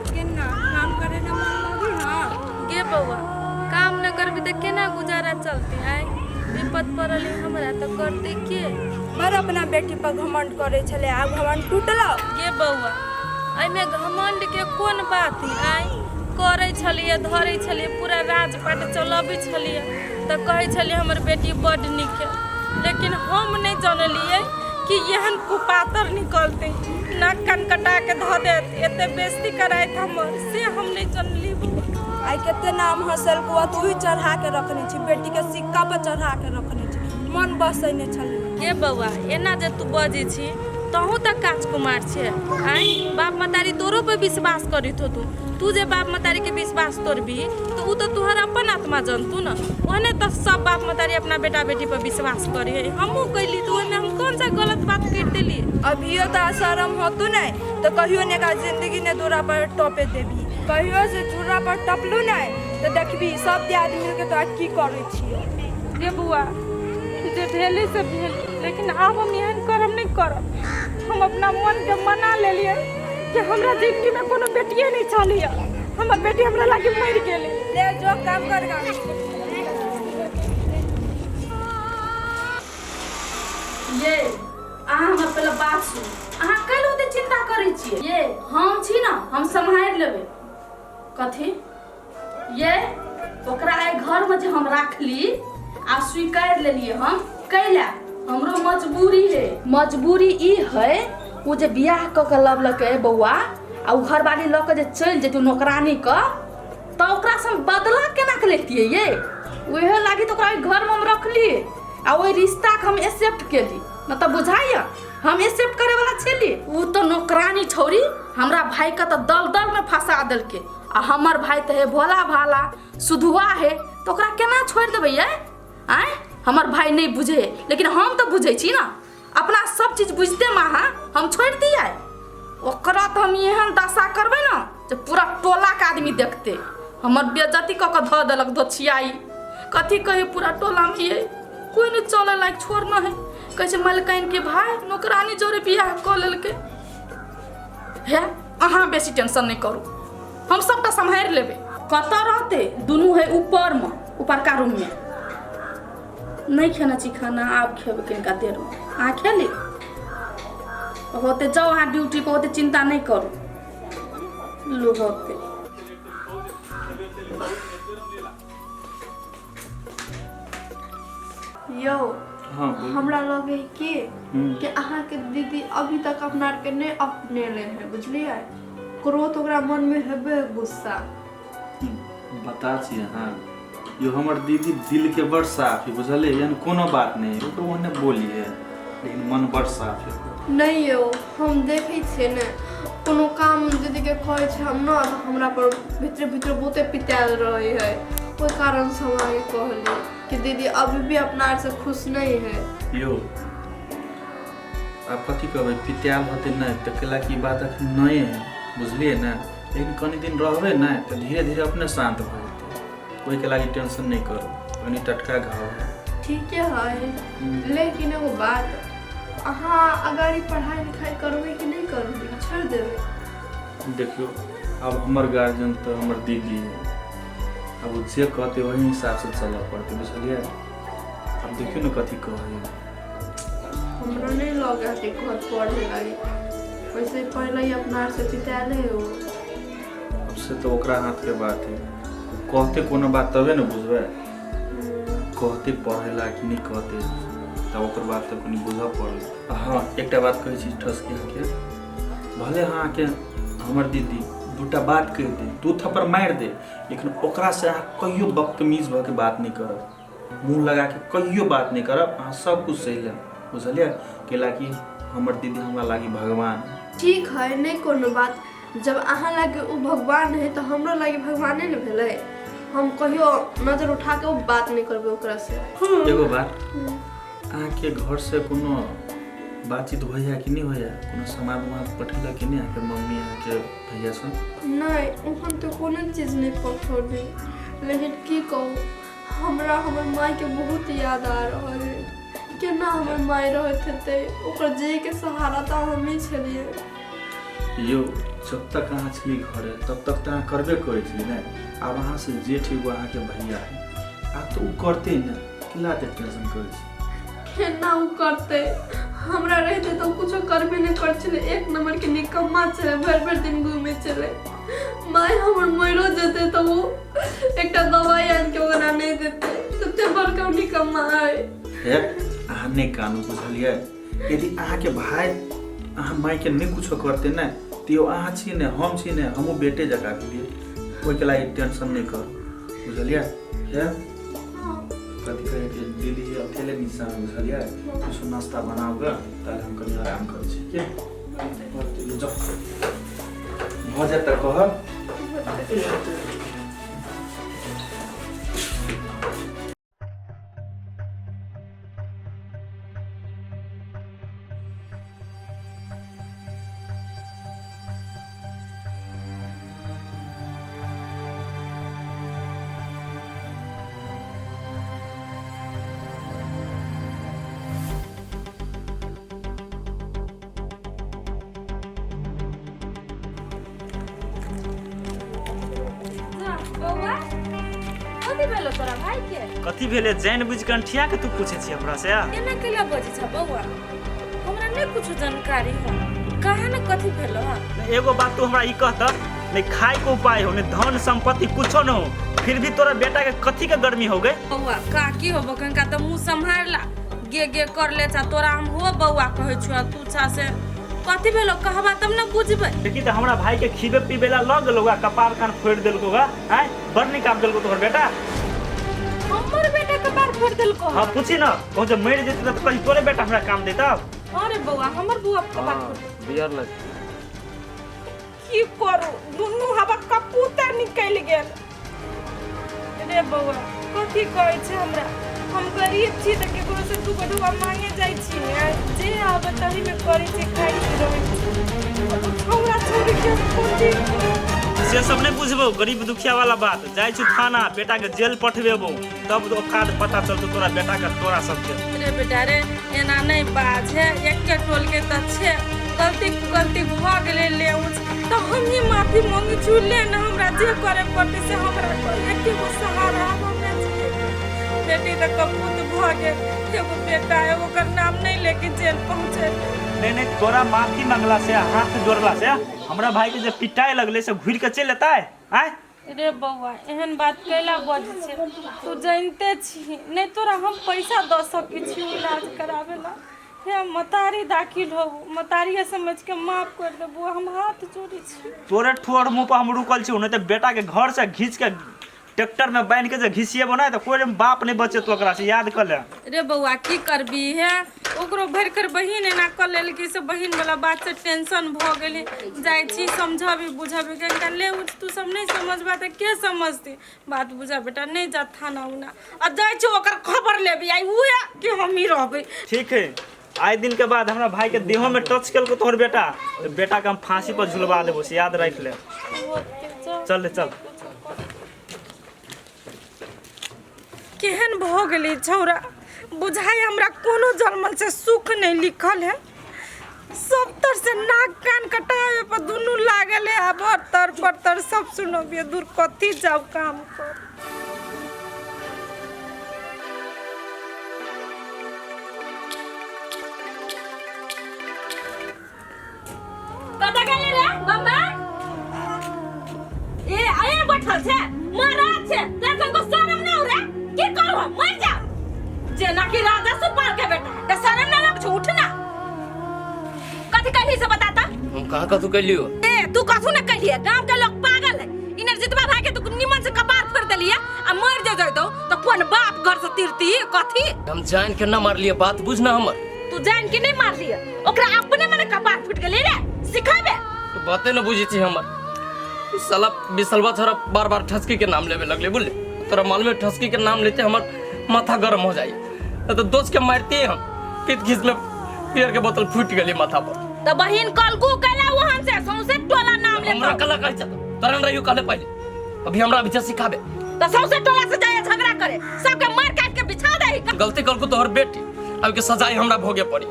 आब केना काम करे ने मन लगी? हाँ गे बौआ, काम न करबी तऽ केना गुजारा चलते? आय विपद पड़ल है हमरा तऽ करते के? बड़ अपना बेटी पर घमंड करे छले, आब घमंड टूटलो। गे बौआ, एहिमे घमंड के कोन बात है? आय करै छलियै, धरै छलियै, पूरा राजपाट चलबै छलियै तऽ कहै छलियै हमर बेटी बड्ड नीक है, लेकिन हम नहि जानलियै कि एहन कुपातर निकलतै, नाक कान कटा के धऽ देत, एते बेइज्जती करायत हमर, से हम नहि जानलियै बौआ। आइ कते नाम हंसलको, तू ही चढ़ा के रखने छी, बेटी के सिक्का पर चढ़ा के रखने छी, मन बसैने छलै। गे बौआ, एना जे तू बजै छी, तहूँ तऽ काज कुमार छै। आँय, बाप महतारी तोरो पर विश्वास करैत होतू। तू जे बाप महतारीके विश्वास तोड़बी तऽ ओ तऽ तोहर अपन आत्मा जनतू ने। ओहने तऽ सब बाप महतारी अपना बेटा बेटी पर विश्वास करी है। हमहूँ कैली तऽ ओहिमे हम कौन सा गलत बात करि देली? अभियो तऽ शरम होतू नहीं तऽ कहियो ने का जिंदगी ने दूरा पर टपे देबी। कहियो से दूरा पर टपलू नहीं तऽ देखबी सब दियाद मिलके तोरा की करै छियै। गे बौआ, जे भेलै से भेल, लेकिन आब हम एहन करम नहि करब। हम अपना मनके मना लेलियै कि हमरा जिंदगीमे कोनो बेटिए नहि छलियै, हमर बेटी हमरा लागी मरि गेलै। ले जो काम कर गा। ये अहाँ हमर पहिले बात सुनू। अहाँ कैला ओते चिंता करै छियै? ये हम छी ने, हम सम्हारि लेबै। कथी ये ओकरा एहि घरमे जे हम राखली आ स्वीकार लेलियै हम, कैला हमरो मजबूरी है। मजबूरी ई है, ओ जे बियाह कऽ के लवलकै बौआ आ ओ घरवाली लऽ के जे चलि जेतै नौकरानी के, तऽ ओकरासँ हम बदला केना के लेतियै? ये उहे लागी तऽ ओकरा ओहि घरमे हम रखलियै आ ओहि रिश्ताके हम एक्सेप्ट केली न। तऽ बुझाइया हम एक्सेप्ट करे वाला छली? ओ तऽ नौकरानी छौरी हमरा भाईके तऽ दलदलमे फंसा देलकै आ हमर भाई तऽ हे भोला भाला सुधुआ है, तऽ ओकरा केना छोड़ि देबै ये? आँय, हमर भाई नहि बुझे है, लेकिन हम तऽ बुझै छी ने। अपना सब चीज बुझते में अहाँ हम छोड़ि दियै ओकरा? तऽ हम एहन दशा करबै ने जे पूरा टोलाके आदमी देखतै। हमर बेइज्जती कऽ कऽ धऽ देलक धोछियाई। कथी कही, पूरा टोलामे ये कोइ नहि चलै लायक छोड़ना है। कहै छै मलकाइन के भाई नौकरानी जोरे बियाह कऽ लेलकै हे। अहाँ बेसी टेंशन नहि करू, हम सबटा सम्हारि लेबै। कतऽ रहतै दुनू? है ऊपरमे, ऊपरका रूममे। नहि खेने छी खाना, आब खेबै कनिका देरमे। अहाँ खेली? होते जाउ अहाँ ड्यूटी पर, ओते चिंता नहि करू। लू होते। यौ। हाँ, बोलू। हमरा लगे है कि हम्म। कि अहाँके दीदी अभी तक अपना आरके नहि अपनेले है, बुझलियै? क्रोध ओकरा मनमे हेबे है, गुस्सा। बता छी अहाँ यो, हमर दीदी दिल के बड़ साफ है, बुझलियै? एहन कोनो बात नहीं है ओकर, ओहने बोली है लेकिन मन बड़ साफ है ओकर। नहि यौ, हम देखै छियै ने, कोनो काम दीदीके कहै छै हम ने तऽ हमरा पर भीतरे भीतर बहुते पितायल रहै है। ओहि कारणसँ हम अहाँके कहली कि दीदी अभी भी अपना आरसँ खुश नहि है। यौ, आब कथी कहबै, पितायल होतै नहि तऽ कैला कि ई बात अखन नए है, बुझलियै ने? लेकिन कनि दिन रहबै ने तऽ धीरे धीरे अपने शान्त भऽ जेतै। ओहिके लागि टेंशन नहि करू, कनि टटका घाव है। ठीके है, लेकिन एगो बात, अहाँ अगाड़ी पढ़ाइ लिखाइ करबै कि नहि करबै, कि छोड़ि देबै? देखियौ, आब हमर गार्जियन तऽ हमर दीदी है। आब ओ जे कहतै ओही हिसाबसँ चलऽ पड़तै, बुझलियै? आब देखियौ ने कथी कहै। हमरा नहि लगे है कि घर पढ़े लागी, वैसे पहले ही अपना आर से पितायल है ओ। आब से तऽ ओकरा हाथके बात है। कहतै कोनो बात तबे ने बुझबै। कहतै पढ़ै ला कि नहि कहतै, तब ओकर बात तऽ कनि बुझऽ पड़लै। आ हँ, एकटा बात कहै छी ठसके अहाँके, भले अहाँके हमर दीदी दूटा बात कहि दे, दू थप्पड़ मारि दे, लेकिन ओकरासँ अहाँ कहियो बदतमीज भऽ के बात नहि करब, मुँह लगा के कहियो बात नहि करब। अहाँ सब कुछ सहि लेब, बुझलियै? कैला कि हमर दीदी हमरा लागी भगवान है। ठीक है, नहि कोनो बात। जब अहाँ लागे ओ भगवान है तऽ हमरो लागे भगवाने ने भेलै। हम कहियो नजर उठा के ओ बात नहि करबै ओकरा से। एगो बात, अहाँके घर से कोनो बातचीत होइया कि नहि होइया? कोनो समाद उमाद पठेलक कि नहि अहाँके मम्मी, अहाँके भैया सब? नहि, ओहन तऽ कोनो चीज नहि पठौली, लेकिन की कहू, हमरा हमर मायके बहुत याद आ रहल है। केना हमर माय रहैत हेतै? ओकर जियैके सहारा तऽ हमही छलियै। यौ जब तक अहाँ छली घरे तब तक तऽ अहाँ करबे करै छली ने। आब अहाँसँ जेठ एगो अहाँके भैया है, आब तऽ ओ करतै ने, किला एते टेंशन करै छी? केना ओ करतै? हमरा रहिते तऽ ओ कुछो करबे नहि करै छलै। एक नम्बरके निकम्मा छलै, भरि भरि दिन घूमै छलै। माय हमर मरियो जेतै तऽ ओ एकटा दवाइ आनि के ओकरा नहि देतै, तते बड़का निकम्मा है। हे, अहाँ नहि कानू, बुझलियै? यदि अहाँके भाय अहाँ मायके नहि कुछो करतै ने, तऽ यौ अहाँ छी ने, हम छी ने, हमहूँ बेटे जकाँ भेलियै। ओहिके लागि टेंशन नहि करू, बुझलियै? हे, कथी कहै के दीदी अकेले निशा, बुझलियै? कुछो नाश्ता बनाउ ग, ताले हम कनि आराम करै छी के जाउ। भऽ जायत तऽ कहब। बौआ, कथी भेलो तोरा भाई के? कथी भेलै जानि बुझि कऽ अंठिया के तू पूछै छी हमरा से? केना केला बजै छ बौआ? हमरा नहि कुछो जानकारी हो, कहा ने कथी भेलो हा? एगो बात तू हमरा ई कहत, नहीं खाए के उपाय हो, नहीं धन संपत्ति कुछो न हो, फिर भी तोरा बेटा के कथी के गर्मी हो गई? बौआ, काकी होबो कनका तऽ मुँह सम्हारला, गे गे कर ले छा। तोरा हम हो बौआ कहै छौ, तू छा से कथी भेलो कहबा तब ने बुझबै। देखी तऽ हमरा भाई के खीबे पीबे ला लग गेलो, कपार कान फोड़ि देलको गा। आय, बड़ नीक काम केलको तोहर बेटा। हमर बेटा कपार फोड़ देलको? हाँ, पूछी ना, कहूँ जब मरि जेतै तऽ कहीं तोरे बेटा हमरा काम देता? अरे बौआ, हमर बौआ कपार फोड़ बियर लग की करू, दुनू हवा कपूता निकलि गेल। रे बौआ, कथी कहै छै हमरा? हम गरीब छी तऽ केकरो से दू गढुआ मांगे जाइ छी आ जे आबे तहीमे करै छी, खाइ छी, रहै छी। छौड़ा छौड़ी के कोन चीज? से सब नहीं बुझबो गरीब दुखिया वाला बात। जाइ छी थाना, बेटा के जेल पठबेबो, तब औकात पता चलतो तोरा बेटा के, तोरा सबके। रे बेटा रे, एना नहि बाज है, एके टोल के तऽ छै। गलती गलती भऽ गेलै, ले ऊँच तऽ हमही माफी मांगै छी। ले ने, हमरा जे करे पड़तै से हमरा कर। एके गो सहारा हमे छियै। बेटी तऽ कपूत भऽ गेल, एगो बेटा है, ओकर नाम नहि लेके जेल पहुँचेबै। नहीं नहीं, तोरा माफी मांगला से, हाथ जोड़ला से हमरा भाई के जे पिटाए लगले से घुर के चलि एतै? आय रे बौआ, एहन बात कैला बजै छै? तू जानिते छी नहि, तोरा हम पैसा दऽ सकै छी इलाज कराबै ला। हे, मतारी दाखिल हो, मतारिये समझ के माफ कर दे बौआ, हम हाथ जोड़ै छी। तोरे ठोर मुँह पर हम रुकल छी, नहीं तऽ बेटा के घर से घींच के ट्रैक्टर में बांध के जे घिसिएबो ना तऽ कोई बाप नहीं बचेतो ओकरा से, याद कर ले। रे बौआ, की करबी हे? ओकरो भरि कर बहिन एना कऽ लेलकै से बहिन वाला बात से टेंशन भऽ गेलै। जाइ छी समझबी बुझबी कनिका। ले उठ, तू सब नहि समझबा तऽ के समझतै? बात बुझा बेटा, नहि जा थाना उना आ जाइ छी ओकर खबर लेबी आइ, उहे कि हमही रहबै। ठीक है, आइ दिन के बाद हमरा भाई के देहो में टच केलको तोहर बेटा तऽ बेटा के हम फांसी पर झुलवा देबो, से याद राखि ले। चल ले, चल। केहन भऽ गेलै छौड़ा, बुझाइ हमरा कोनो जन्मल से सुख नहि लिखल है। सब तर से नाक कान कटावे पर दुनू लागल है। आब तर पर तर सब सुनबिए। दूर कथी जाउ काम कर। कतऽ गेली रे बम्बा? ए आए बैठल छै महाराज छै, तोरा को शरम ना रे? की करू हम, मर जा जेना कि राजा सुपाल के बेटा है, त शरम ना लग छौ? उठ ना, कथी कहली से बताता। हम कहाँ कथू कैलियो? ए, तू कथू न कहलिए? गांव के लोग पागल है। इनर जितवा भाई के तू निमन से कपार फोड़ देलिए आ मर जे जइतौ त कोन बाप घर से तीरती कथी? हम जान के ना मारलिए, बात बुझ ना हमर। तू जान के नहीं मारलिए, ओकरा अपने मने कपार फूट गेलै रे, सिखाबे। तो बाते न बुझी छी हमर। उ साला बिसलवा छोरा बार बार ठसकी के नाम लेवे लगले, बुझले? तोरा मालूम है, ठसकी के नाम लेते हमर माथा गर्म हो जाए, तो दोस्त के मारते हम पीत घिस में बियर के बोतल फूट गेली माथा पर। त बहिन कलकू कैला वहां से सौंसे टोला नाम लेतो। हमरा कला कहै छ तोरा न रहियो कहले पहिले, अभी हमरा अभी सिखाबे। त सौंसे टोला से जाए झगड़ा करे, सबके मार काट के बिछा दे। गलती कलकू तोहर बेटी, अब के सजाई हमरा भोगे पड़ी।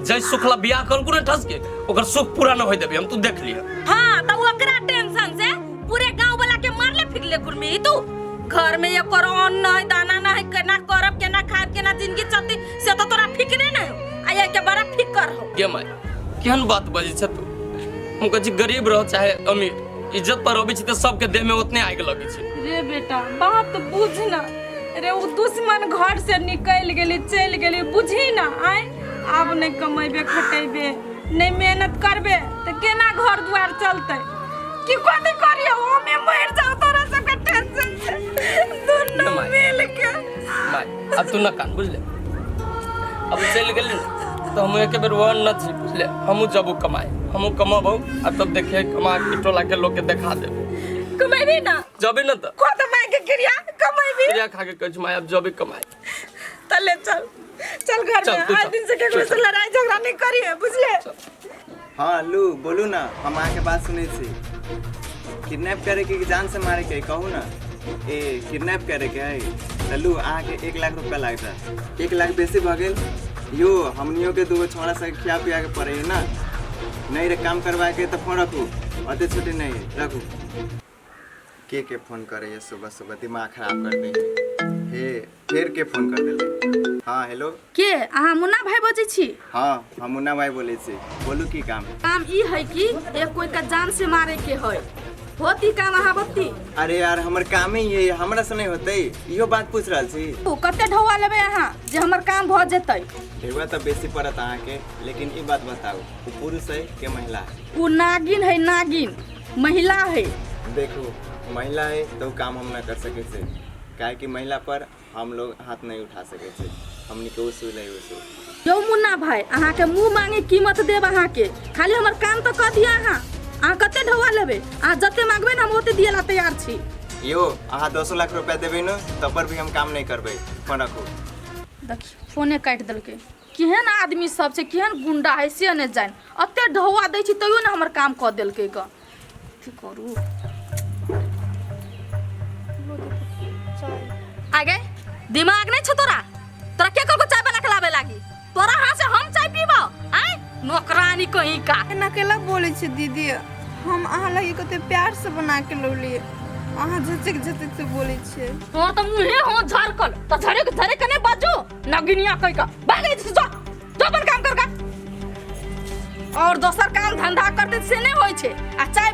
जै सुख ला बियाह कलकू ने ठस के ओकर सुख पूरा न होय देबे हम, तू देख लिह। हाँ तो ओकरा टेंशन से पूरे गांव वाला के मारले फिकले घुरमी तू। घर में ये करो अन्न नहीं दाना नहीं, केना करब केना खाब केना जिंदगी चलती से तो तोरा फिक्रे नहीं हो, आ ये के बड़ा फिकर हो। गे माय केहन बात बजै छै तू? हम कहै छी गरीब रह चाहे अमीर, इज्जत पर अबै छै तऽ सबके देह में ओतने आगि लगै छै। रे बेटा बात बुझ ना रे, उ दुश्मन घर से निकल गेली चलि गेली, बुझी ना। आय आब नहीं कमेबे खटेबे नहीं मेहनत करबे तो केना घर द्वार चलते? की कथी करियो, ओमे मर जाओ तोरा सबके टेंशन से दुनू माय। मिल के। माय अब तू न कान बुझले, अब चलि गेली ने तऽ हम एके बेर ओहन न छी बुझले, हमहूँ जबू कमाए, हमहूँ कमबौ आ तब देखिए कमा के टोला के लोग के देखा देब। कमेबी ना? जबे न तऽ को तो माय के क्रिया कमेबी? क्रिया खा के कहै छी माय अब जबे कमाए। तले चल चल घर चल, में, तू आज चल। दिन से केकरो से लड़ाई झगड़ा नहीं करिए बुझले। हाँ लू बोलू ना, हम अहाँके बात सुनै छी। किडनैप करैके कि जान से मारैके है कहू ना? ए किडनैप करैके है तऽ लू अहाँके 1 लाख रुपया लागि जायत। 1 लाख बेसी भऽ गेल यो, हमनियो के दूगो छोड़ा सबके खिया पिया के पड़े है ना। नहीं रे काम करवाके तऽ फोन रखू, अते छुट्टी नहीं है, रखू। के फोन करैए सुबह सुबह, दिमाग खराब कर दे हे। फेर के फोन कर देले। हाँ हेलो। के अहाँ मुन्ना भाई बजै छी? हाँ हम मुन्ना भाई बोलै छी, बोलू की काम? काम ई है कि एक कोई के जान से मारे के है, होती काम अहाँ बत्ती? अरे यार हमर कामे ही है, हमरा से नहीं होते, इहो बात पूछ रहल छी। ओ कते ढौआ लेबै अहाँ जे हमर काम भऽ जेतै? ढेउआ तऽ बेसी पड़त अहाँके, लेकिन ई बात बताउ ओ पुरुष है के महिला है? ओ नागिन है, नागिन महिला है। देखू महिला है तो काम हम ना कर सके छे, काहे कि महिला पर हम लोग हाथ नहीं उठा सके छे, हमनी के उसूल है उसूल। यौ मुन्ना भाई अहाँके मुँह मांगे कीमत देब अहाँके, खाली हमर काम तऽ कऽ दिअ अहाँ। अहाँ कते ढौआ लेबै? अहाँ जते मांगबै ने हम ओते दिअ ला तैयार छी। यो अहाँ 10 लाख रुपया देबै ने तब पर भी हम काम नहीं करबै, फोन रखू। देखी फोने काटि देलकै। केहन आदमी सब छै, केहन गुंडा है से नहि जानि, एते ढौआ दै छी तैयो ने हमर काम कऽ देलकै ग। की करू आगे दिमाग नहीं छौ तोरा? तोरा के कहलको चाय बना के लाबे लागी? तोरा हाथ से हम चाय पीबो? आय नौकरानी कहीं का। एना केला बोलै छै दीदी? हम अहाँ लगी कते प्यार से बना के लौलियै, अहाँ झचक झचक से बोलै छियै। तोर तऽ मुँहे हो झरकल तऽ झरे झरे के नहीं बाजू नगिनिया कहीं का। भाग एहि से, जो जो अपन काम कर का, और दोसर काम धंधा करते से नहीं होई छै। आ चाय